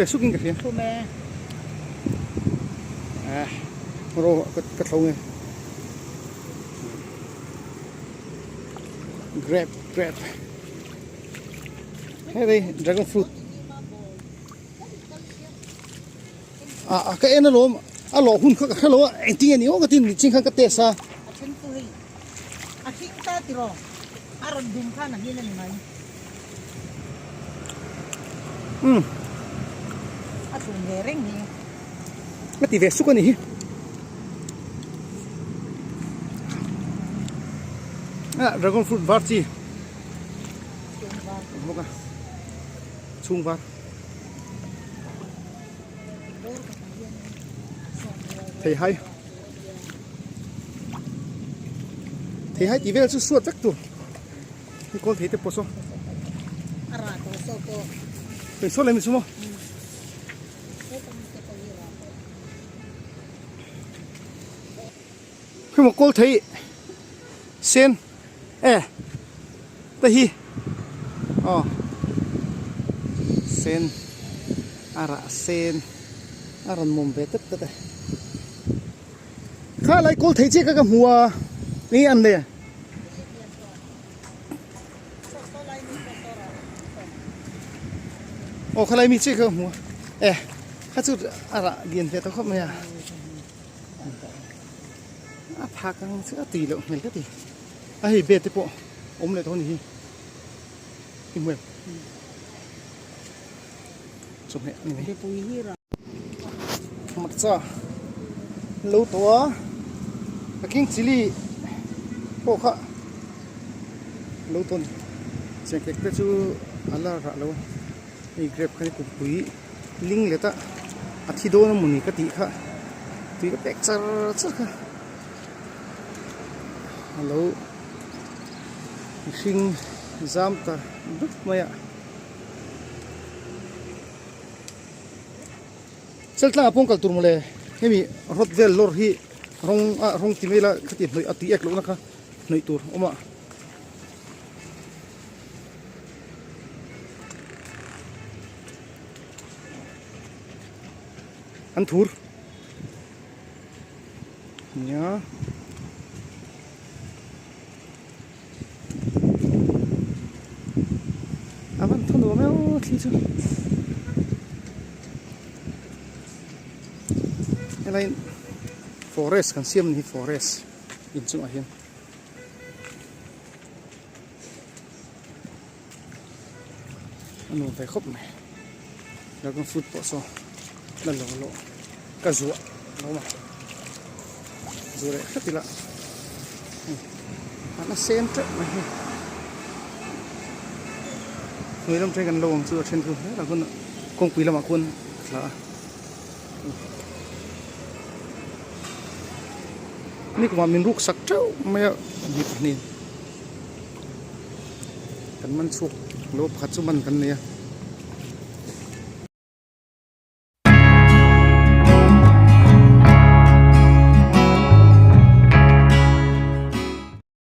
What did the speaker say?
ve suk in ka hria. Thum e. Eh, ro ka ka thlo nge. Grape, grape. Hei dei dragon fruit. A a ka en alawm a lawh hun kha ka hre lo a engtin nge ni aw ka tin ching khan ka test a. A then chu hei a hring ta tiraw a rawn dum khan a hmin a ni mai. Umm. A thlum ve reng hi. A ti ve suk a ni hi. Ah dragon fruit var chi. Bawk a chhung var. Theihai Theihai tih vel chu suat vek tur hei kawl thei te pawh saw hei saw leh mi chu maw hei maw kawl thei sen e te hi aw sen a rah sen a rawn mawm ve tep tep e kha lai kawl thei chiah kha ka hmu a eng an le aw khalai mi chiah kha ka hmu a e kha chu a rah lian ve tawh khawp mai a. A phak ang chu a tui loh hmel ka ti. A hei bed te pawh awm leh tawh a ni hi. I hmu em? Chawhmeh a ni mai. Hmarcha lo tawh a, a king chilli pawh kha lo tawh a ni. Chengkek te chu a la rah lo a, hei grape kha hi kumpui. Ling let a a thi dawn a mawni ka tih kha tui ka pek char char kha a lo mihring zam ta dup mai a cheltlang ah pawh kal tur mawle hemi rod vel lawr hi rawng a rawng ti mai ila khati hnawih a tui ek lohna kha hnawih tur a awm a. An thur nia a van thaw nuam eo thli chu helai forest kan siam a ni hi forest inchungah hian. A nuam ve khawp mai dragon fruit pawh saw la lo lawh ka zuah lo a zuah leh hret ila a la sen teuh mai hi hnuai lam atangin kan lo ang chu a then chu helaiah khawn kawngpui lamah khawn a tla a. Ni kumah min ruk sak teuh mai a mi pahnih kan man chhuak lo pakhat chu man kan nei a.